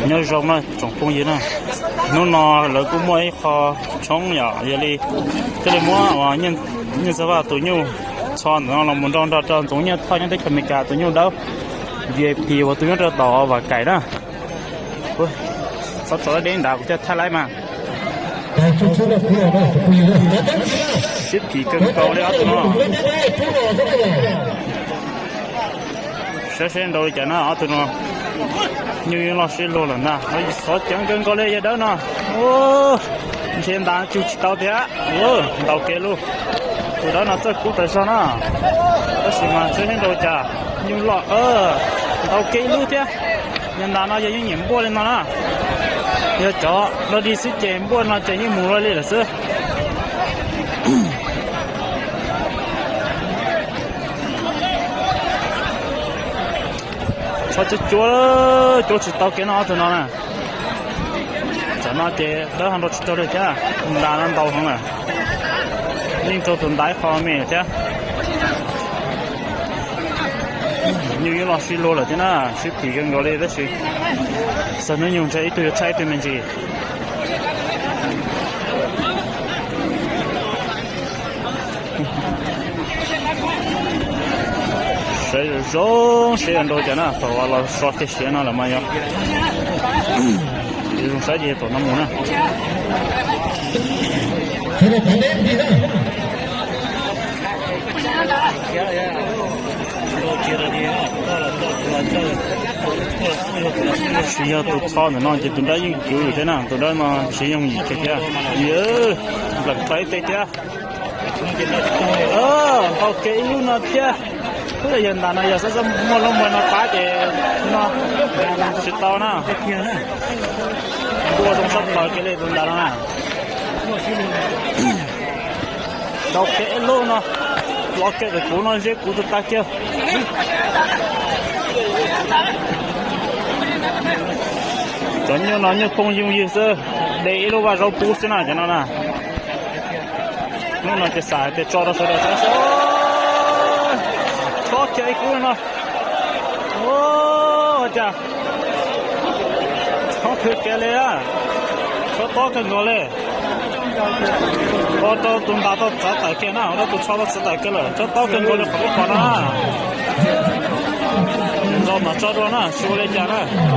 Nyob zoo na tsoom phooj ywg na, hnub no lawv kuj muaj ib qho tshoob yom, yog li thiaj li muab uas Nyiaj Ntxawg Vaj tus nyuj txho ntawm no los mus nrog nrog rau Ntxoov Nyiaj Thoj nyob teb chaws Amelikas tus nyuj dawb V I P uas tus nyob rau tom Vam Kaim na. Txhob tso deb nrad kuv thiaj thaij laib mas. Sib phim kawg nkaus li ob tug no. Saib seb nrau li cas na ob tug no. Nyuj yeej loj sib luag lawm ntag, xov ceev kawg nkaus li yawg dawb no. Ntshe ntas cug tsis tau thiab, ntaus kev lug. Tus dawb no txawj kub tas zog na. Tab sis mas saib seb nrau li cas, nyuj loj, ntaus kev lug thiab. Yawg ntas no yog yeej nyiam npuaj li no na. Yog cov dog dig xwb ces npuaj no ces yeej mus luaj li lawm xwb. Txhob cuab cuab, cuab tsis tau kiag no ob tug no na. Tsam no ces dawb ho nrau tsis raug li thiab, ntas no ntau heev lawm. Yeej raug tus ntas ib qho me thiab. Nyuj yeej loj sib luag lawm thiab na, sib phim kawg nkaus li tab sis xav hnub nyoog ntshe ib tug yuav tshaj ib tug me ntsis. Saib zoo zoo seb yuav nrau cas na, thaum uas los so kiag siav no lawm mas yog zoo saib ces tom no mus na. Tsis yog tus txho ntawm no ces tus dawb yeej kwv thiab na, tus dawb no tsis yooj yim kiag thiab. Nplees tau ib teg thiab. Ntaus kev ib lub no thiab. Twb yog yawg ntas no yog xab xab muaj lub npua no pab ces no tsis tau na. Ntuj, zoo sab plaws kiag li tus ntas no na. Ntaus kev ib lub no, los kiag ntawm kuv no zeb kuv tug tag kiag. Cov nyuj no nyuj phooj ywg xwb, de ib lub vaj zaub pub xwb na cov no na. Hnub no ces xav hais tias tso rau sawv daws saib xwb. Txhob kiag ib kub no. Ua cas txhob khwv kiag li, txhob tob kawg nkaus li. Ua rau tus ntas tau txav tawm kiag na, ua rau tus txho tau txav tawm kiag lawm, txhob tob kawg nkaus li qhov lub qhov no na. Nrau mas tso dua na, tsis ua li cas na.